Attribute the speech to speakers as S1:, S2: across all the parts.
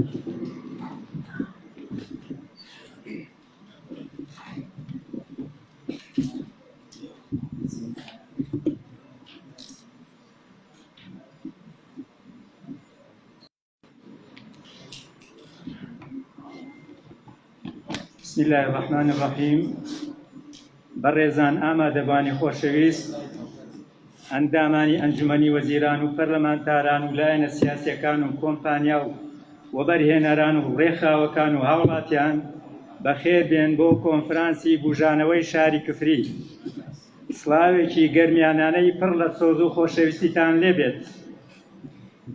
S1: بسم الله الرحمن الرحیم بەڕێزان ئامادەبانی خۆشەویست ئەندامانی ئەنجومەنی وەزیران و پەرلەمانتاران و لایەنە سیاسیەکان و کۆمپانیا و وەبەرهێنەران و ڕێکخراوەکان و هاوڵاتیان بەخێر بێن بۆ کۆنفرانسی بوژانەوەی شاری کفری سڵاوێکی گەرمیانانەی پڕ لە سۆز و خۆشەویستیتان لێبێت.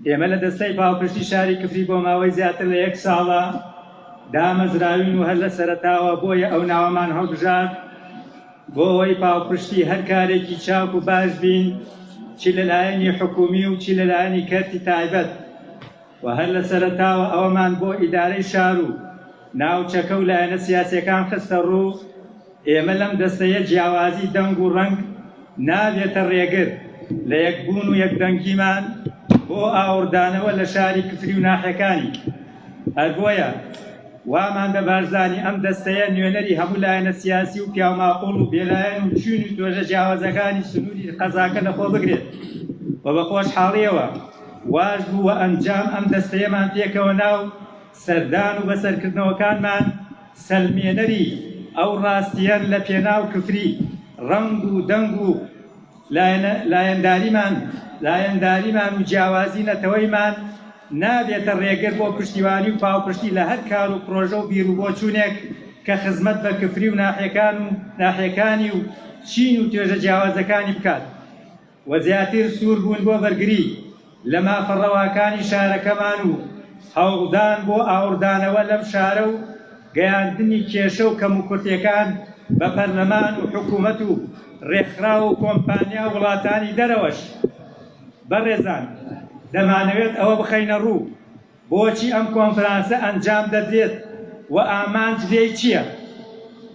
S1: ئێمە لە دەستەی پاڵپشتی شاری کفری بۆ ماوەی زیاتر لە یەک ساڵە دامەزراوین و هەر لە سەرەتاوە بۆیە ئەو ناوەمان هەڵبژارد بۆ ئەوەی پاڵپشتی هەر کارێکی چاک و باش بین چی لە لایەنی حکومی و چی لە لایەنی کەرتی تایبەت و هەر لە سەرەتاوە ئەوەمان بۆ ئیدارەی شار و ناوچەکە و لایەنە سیاسیەکان خستە ڕوو ئێمە لەم دەستەیە جیاوازی دەنگ و ڕەنگ نابێتە ڕێگر لە یەکبوون و یەکدەنگیمان بۆ ئاوڕدانەوە لە شاری کفری و ناحیەکانی. هەر بۆیە وامان بە باش زانی ئەم دەستەیە نوێنەری هەموو لایەنە سیاسی و پیاوماقوڵ و بێلایەن و چین و توێژە جیاوازەکانی سنووری قەزاکە لەخۆ بگرێت و بە خۆشحاڵیەوە واش بوو و ئەنجام ئەم دەستەیەمان پێکەوە نا و سەردان و بەسەرکردنەوەکانمان سەلمێنەری ئەو ڕاستییەن لە پێناو کفری ڕەنگ و دەنگ و لایەنداریمان لایەنداریمان و جیاوازی نەتەوەیمان نابێتە ڕێگر بۆ پشتیوانی و پاڵپشتی لە هەر کار و پڕۆژە و بیروبۆچوونێک کە خزمەت بە کفری و ناحیەکان و ناحیەکانی و چین و توێژە جیاوازەکانی بکات. و زیاتر سوور بوون بۆ بەرگری لە مافە ڕەواکانی شارەکەمان و هەوڵدان بۆ ئاوڕدانەوە لەم شارە و گەیاندنی کێشە و کەموکورتیەکان بە پەرلەمان و حکومەت و ڕێکخراو و کۆمپانیا و وڵاتانی دەرەوەش. بەڕێزان دەمانەوێت ئەوە بخەینە ڕوو بۆچی ئەم کۆنفرانسە ئەنجام دەدرێت و ئامانج لێی چییە؟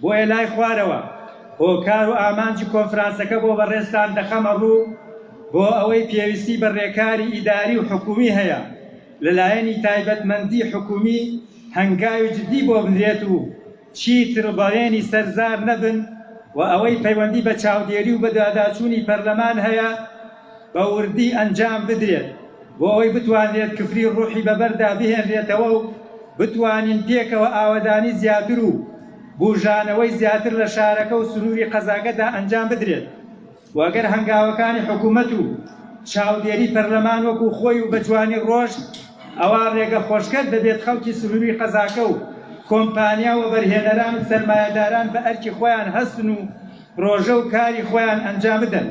S1: بۆیە لای خوارەوە هۆکار و ئامانجی کۆنفرانسەکە بۆ بەڕێزتان دەخەمە ڕوو بۆ ئەوەی پێویستی بە ڕێکاری ئیداری و حکومی هەیە لە لایەنی تایبەتمەندی حکومی هەنگاوی جدی بۆ بنرێت و چیتر بەڵێنی سەر زار نەبن و ئەوەی پەیوەندی بە چاودێری و بەدواداچوونی پەرلەمان هەیە بە وردی ئەنجام بدرێت بۆ ئەوەی بتوانرێت کفری ڕوحی بەبەردا بهێنرێتەوە و بتوانین پێکەوە ئاوەدانی زیاتر و بوژانەوەی زیاتر لە شارەکە و سنووری قەزاکەدا ئەنجام بدرێت. و گەر هەنگاوەکانی حکومەت و چاودێری پەرلەمان وەکو خۆی و بە جوانی ڕۆشت ئەوا ڕێگە خۆشکەر دەبێت خەڵکی سنوری قەزاکە و کۆمپانیا و وەبەرهێنەران و سەرمایەداران بە ئەرکی خۆیان هەستن و پرۆژە و کاری خۆیان ئەنجام بدەن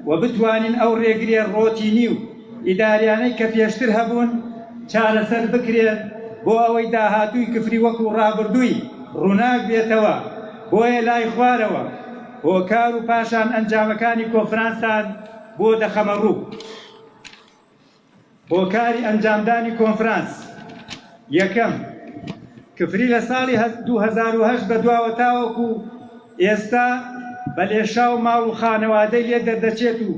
S1: و بتوانین ئەو ڕێگریە ڕۆتینی و ئیداریانەی کە پێشتر هەبوون چارەسەر بکرێن بۆ ئەوەی داهاتووی کفری وەکو ڕابردووی ڕووناک بێتەوە بۆیە لای خوارەوە هۆکار و پاشان ئەنجامەکانی کۆنفرانستان بۆ دەخەمە ڕوو. هۆکاری ئەنجامدانی کۆنفرانس، یەکەم، کفری لە ساڵی 2008 بەدواوە تاوەکو ئێستا بە لێشاو ماڵ و خانەوادەی لێ دەردەچێت و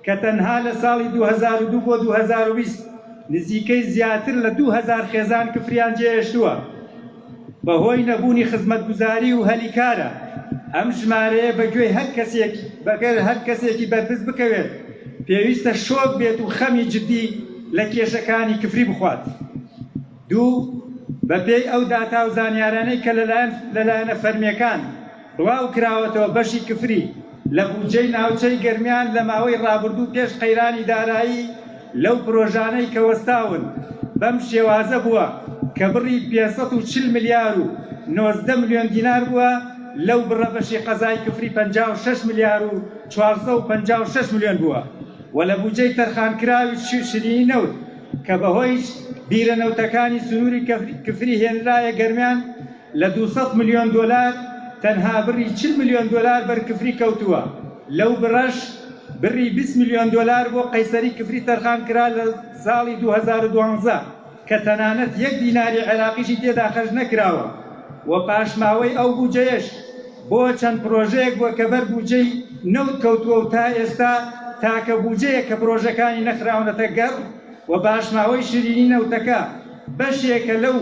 S1: کە تەنها لە ساڵی 2002 بۆ 2020 نزیکەی زیاتر لە 2000 خێزان کفریان جێهێشتووە. بەهۆی نەبوونی خزمەتگوزاری و هەلی کارە، ئەم ژمارەیە بە گوێی هەر کەسێک بەگەر هەر کەسێکی بەرپرس بکەوێت، پێویستە شۆک بێت و خەمی جدی لە کێشەکانی کفری بخوات. دوو، بەپێی ئەو داتا و زانیارانەی کە لەلایەن لەلایەنە فەرمییەکان بڵاو کراوەتەوە بەشی کفری لە بودجەی ناوچەی گەرمیان لە ماوەی ڕابردوو پێش قەیرانی دارایی لەو پرۆژانەی کە وەستاون بەم شێوازە بووە کە بڕی 540 ملیار و 19 ملیۆن دینار بووە لەو بڕە بەشی قەزای کفری 56 ملیار و 456 ملیۆن بووە و لە بودجەی تەرخانکراوی شیرینی نەوت کە بەهۆی بیرە نەوتەکانی سنووری کفری هێنرایە گەرمیان لە 200 ملیۆن دۆلار تەنها بڕی 40 ملیۆن دۆلار بەر کفری کەوتووە، لەو بڕەش بڕی 20 ملیۆن دۆلار بۆ قەیسەری کفری تەرخان کرا لە ساڵی 2012 کە تەنانەت یەک دیناری عێراقیشی تێدا خەرج نەکراوە و پاشماوەی ئەو بوجەیەش بۆ چەند پرۆژەیەک بووە کە بەر بوجەی نەوت کەوتووە و تا ئێستا تاکە بوجەیە کە پرۆژەکانی نەخراونەتە گەڕ و پاشماوەی شیرینی نەوتەکە. بەشێکە لەو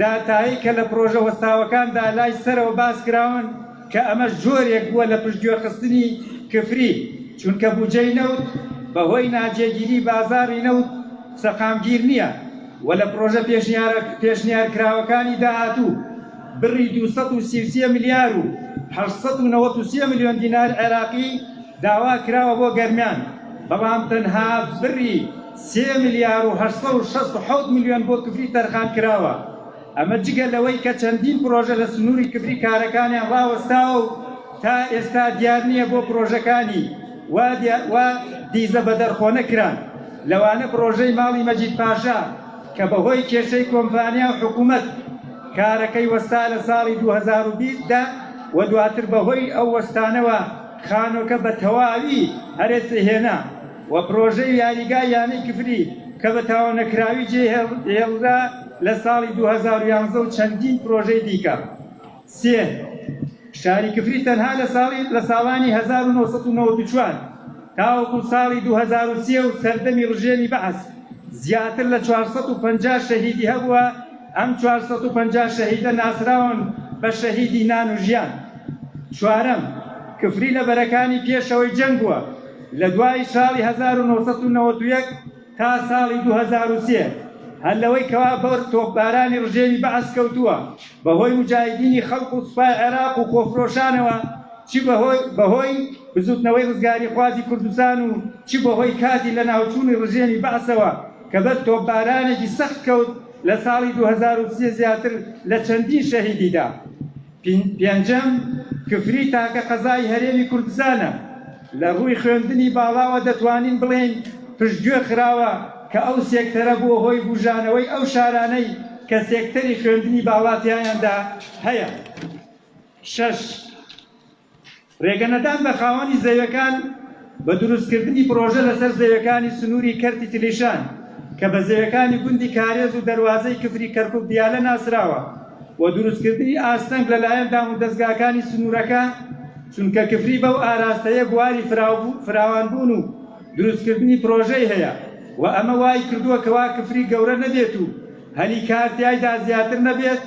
S1: داتایەی کە لە پرۆژە وەستاوەکاندا لای سەرەوە باس کراون کە ئەمەش جۆرێک بووە لە پشتگوێخستنی کفری چونکە بوجەی نەوت بەهۆی ناجێگیری بازاڕی نەوت سەقامگیر نییە و لە پرۆژە پێشنیارکراوەکانی داهاتوو بڕی 233 ملیار و 893 ملیۆن دینار عێراقی داوا کراوە بۆ گەرمیان، بەڵام تەنها بڕی سێ ملیار و 867 ملیۆن بۆ کفری تەرخان کراوە، ئەمە جگە لەوەی کە چەندین پرۆژە لە سنووری کفری کارەکانیان ڕاوەستاوە و تا ئێستا دیار نییە بۆ پرۆژەکانی وا دیزە بەدەرخۆنە کران، لەوانە پرۆژەی ماڵی مەجید پاشا کە بەهۆی کێشەی کۆمپانیا و حکومەت کارەکەی وەستا لە ساڵی 2020 دا و دواتر بەهۆی ئەو وەستانەوە خانۆکە بە تەواوی هەرێسی هێنا و پرۆژەی یاریگای یانەی کفری کە بە تەواونەکراوی جێهێڵرا لە ساڵی 2011 و چەندین پرۆژەی دیکە. سێ، شاری کفری تەنها لە ساڵی لە ساڵانی 1994 تاوەکو ساڵی 2003 و سەردەمی ڕژێمی بەعس زیاتر لە 450 شەهیدی هەبووە، ئەم 450 شەهیدە ناسراون بە شەهیدی نان و ژیان. چوارەم، کفری لە بەرەکانی پێشەوەی جەنگ بووە لە دوای ساڵی 1991 تا ساڵی 2003 هەر لەوەی کەوا بەر تۆپبارانی ڕژێمی بەعس کەوتووە بەهۆی موجاهیدینی خەڵق و سوپای عێراق و خۆفرۆشانەوە چ بەهۆی بزوتنەوەی ڕزگاریخوازی کوردستان و چ بەهۆی کاتی لەناوچوونی ڕژێمی بەعسەوە کە بەر تۆپبارانێکی سەخت کەوت لە ساڵی 2003 زیاتر لە چەندین شەهیدی دا. پێنجەم، کفری تاکە قەزای هەرێمی کوردستانە لە ڕووی خوێندنی باڵاوە دەتوانین بڵێین پشتگوێ خراوە کە ئەو سێکتەرە بووە هۆی بوژانەوەی ئەو شارانەی کە سێکتەری خوێندنی باڵا تیایاندا هەیە. شەش، ڕێگەنەدان بە خاوەنی زەویەکان بە دروستکردنی پڕۆژە لەسەر زەویەکانی سنووری کەرتی تلیشان کە بە زەویەکانی گوندی کارێز و دەروازەی کفری کەرکوک دیالە ناسراوە و دروستکردنی ئاستەنگ لەلایەن دامودەزگاکانی سنوورەکە چونکە کفری بەو ئاراستەیە بواری فراوانبوون و دروستکردنی پڕۆژەی هەیە و ئەمە وای کردووە کەوا کفری گەورە نەبێت و هەلی کار تیایدا زیاتر نەبێت،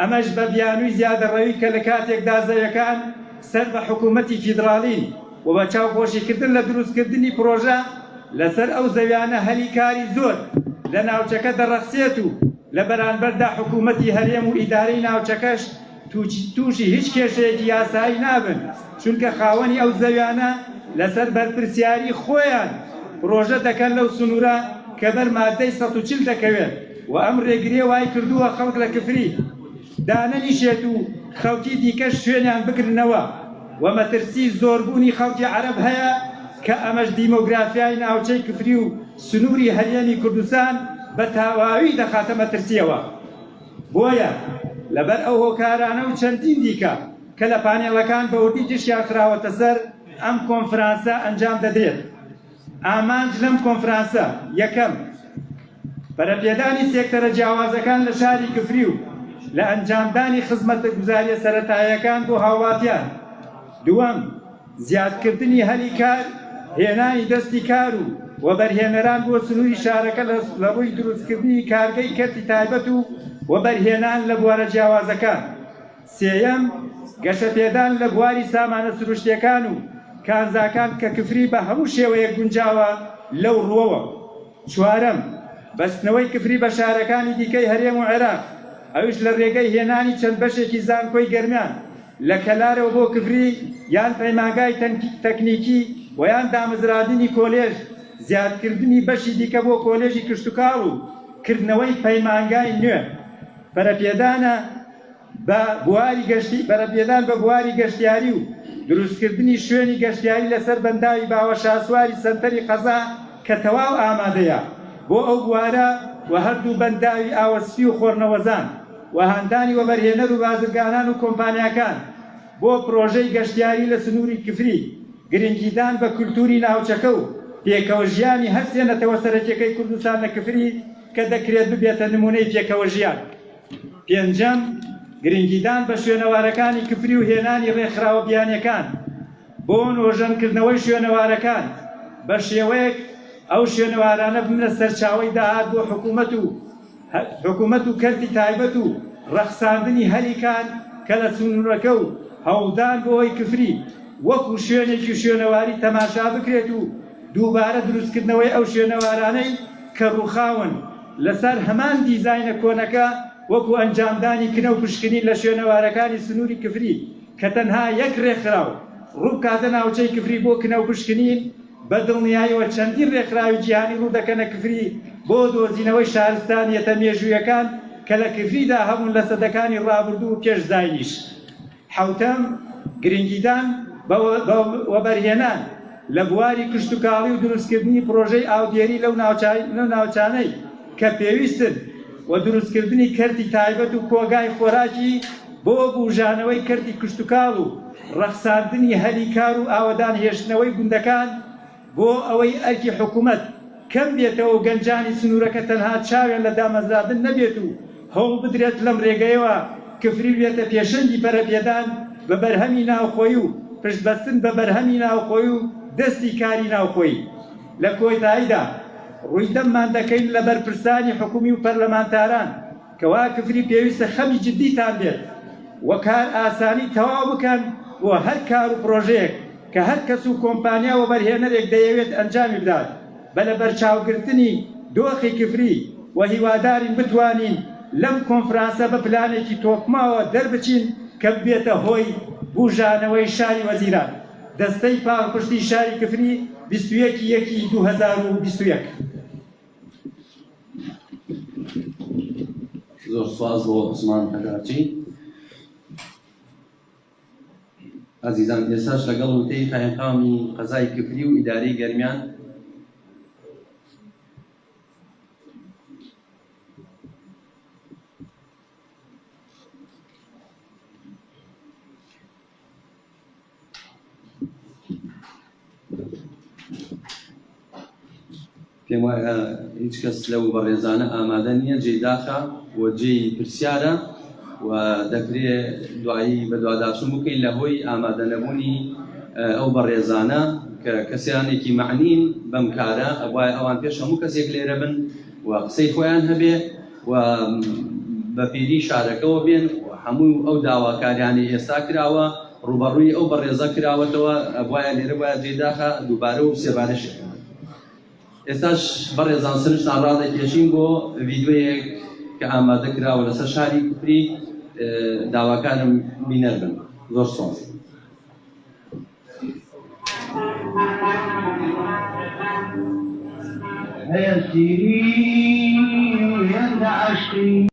S1: ئەمەش بە بیانووی زیادەڕەوی کە لە کاتێکدا زەویەکان سەر بە حکوومەتی فیدڕاڵین و بە چاوپۆشیکردن لە دروستکردنی پڕۆژە لەسەر ئەو زەویانە هەلی کاری زۆر لە ناوچەکە دەڕەخسێت و لە بەرانبەردا حکوومەتی هەرێم و ئیدارەی ناوچەکەش تووشی هیچ کێشەیەکی یاسایی نابن چونکە خاوەنی ئەو زەویانە لەسەر بەرپرسیاری خۆیان پڕۆژە دەکەن لەو سنوورە کە بەر ماددەی 140 دەکەوێت و ئەم ڕێگرییە وای کردووە خەڵک لە کفری دانەنیشێت و خەڵکی دیکەش شوێنیان بگرنەوە و مەترسی زۆربوونی خەڵکی عەرەب هەیە کە ئەمەش دیمۆگرافیای ناوچەی کفری و سنووری هەرێمی کوردستان بە تەواوی دەخاتە مەترسییەوە. بۆیە لەبەر ئەو هۆکارانە و چەندین دیکە کە لە پانێڵەکان بە وردی تیشکیان خراوەتە سەر، ئەم کۆنفرانسە ئەنجام دەدرێت. ئامانج لەم کۆنفرانسە، یەکەم، پەرەپێدانی سێکتەرە جیاوازەکان لە شاری کفری و لە ئەنجامدانی خزمەتگوزارییە سەرەتاییەکان بۆ هاوڵاتیان. دووەم، زیادکردنی هەلی کار، هێنانی دەستی کار و وەبەرهێنەران بۆ سنووری شارەکە لە ڕووی دروستکردنی کارگەی کەرتی تایبەت و وەبەرهێنان لە بوارە جیاوازەکان. سێیەم، گەشەپێدان لە بواری سامانە سروشتییەکان و کانزاکان کە کفری بە هەموو شێوەیەک گونجاوە لەو ڕووەوە. چوارەم، بەستنەوەی کفری بە شارەکانی دیکەی هەرێم و عێراق، ئەویش لە رێگەی هێنانی چەند بەشێکی زانکۆی گەرمیان لە کەلارەوە بۆ کفری یان پەیمانگای تەکنیکی و یان دامەزراندنی کۆلێژ، زیادکردنی بەشی دیکە بۆ کۆلێژی کشتوکاڵ و کردنەوەی پەیمانگای نوێ. پەرەپێدانە بە بواری گەشتی پەرەپێدان بە بواری گەشتیاری و دروستکردنی شوێنی گەشتیاری لەسەر بەنداوی باوە شاسواری سەنتەری قەزا کە تەواو ئامادەیە بۆ ئەو بوارە و هەردوو بەنداوی ئاوەسپی و خۆرنەوەزان و هاندانی وەبەرهێنەر و بازرگانان و کۆمپانیاکان بۆ پرۆژەی گەشتیاری لە سنووری کفری، گرنگیدان بە کولتووری ناوچەکە و پێکەوە ژیانی هەرسێ نەتەوە سەرەکیەکەی کوردستان لە کفری کە دەکرێت ببێتە نموونەی پێکەوە ژیان. پێنجەم، گرنگیدان بە شوێنەوارەکانی کفری و هێنانی ڕێکخراوە بیانیەکان بۆ نۆژەنکردنەوەی شوێنەوارەکان بە شێوەیەک ئەو شوێنەوارانە ببنە سەرچاوەی داهات بۆ حکوومەت و. حکومەت و کەرتی تایبەت و ڕەخساندنی هەلی کار کە لە سنوورەکە و هەوڵدان بۆ ئەوەی کفری وەکو شوێنێکی شوێنەواری تەماشا بکرێت و دووبارە دروستکردنەوەی ئەو شوێنەوارانەی کە ڕووخاون لەسەر هەمان دیزاینە کۆنەکە وەکو ئەنجامدانی کنە و پشکنین لە شوێنەوارەکانی سنووری کفری کە تەنها یەک ڕێکخراو ڕووبکاتە ناوچەی کفری بۆ کنە و پشکنین، بە دڵنیایەوە چەندین ڕێکخراوی جیهانی ڕوودەکەنە کفری بۆ دۆزینەوەی شارستانیەتە مێژوویەکان کە لە کفریدا هەبوون لە سەدەکانی ڕابردوو و پێش زاینیش. حەوتەم، گرنگیدان بە وەبەرهێنان لە بواری کشتوکاڵی و دروستکردنی پڕۆژەی ئاودێری لەو ناوچانەی کە پێویستن و دروستکردنی کەرتی تایبەت و کۆگای خۆراکی بۆ بوژانەوەی کەرتی کشتوکاڵ و ڕەخساندنی هەلی کار و ئاوەدان هێشتنەوەی گوندەکان بۆ ئەوەی ئەرکی حکومەت کەم بێتەوە و گەنجانی سنوورەکە تەنها چاویان لە دامەزراندن نەبێت و هەوڵبدرێت لەم رێگەیەوە کفری ببێتە پێشەنگی پەرەپێدان بە بەرهەمی ناوخۆیی و پشتبەستن بە بەرهەمی ناوخۆیی و دەستی کاری ناوخۆیی. لە کۆتاییدا ڕووی دەممان دەکەین لە بەرپرسانی حکومی و پەرلەمانتاران کەوا کفری پێویستە خەمی جدیتان بێت و کار ئاسانی تەواو بکەن بۆ هەر کار و پرۆژەیەک کە هەر کەس و کۆمپانیا وەبەرهێنەرێک دەیەوێت ئەنجامی بدات بە لەبەرچاوگرتنی دۆخی کفری و هیوادارین بتوانین لەم کۆنفرانسە بە پلانێکی تۆکمەوە دەربچین کە ببێتە هۆی بوژانەوەی شاری وەزیران. دەستەی پاڵپشتی شاری کفری 21 ی یەکی 2021.
S2: زۆر سوپاس بۆ عوسمان هەژارچی. ئازیزان ئێستاش لەگەڵ وتەی قایمقامی قەزای کفری و ئیدارەی گەرمیان پێم وایە هیچ کەس لەو بەڕێزانە ئامادە نییە جێی داخە و جێی پرسیارە و دەکرێ دوایی بەدواداچوون بکەین لە هۆی ئامادە نەبوونی ئەو بەڕێزانە کە کەسیانێکی مەعنین بەم کارە ئەبوایە ئەوان پێش هەموو کەسێک لێرە بن و قسەی خۆیان هەبێ و بە پیری شارەکەوە بێن و هەموو ئەو داواکاریانەی ئێستا کراوە ڕووبەڕووی ئەو بەڕێزە کراوەتەوە ئەبوایە لێرە بوایە جێی داخە دووبارە و سێبارەش ئێستاش بەڕێزان سەرنجتان ڕادەکێشین بۆ ڤیدیۆیەک کە ئامادە کراوە لەسەر شاری کفری داواکارم بینەر بن زۆر سوپاس.
S3: هەیە سیری هێندە عەشقی.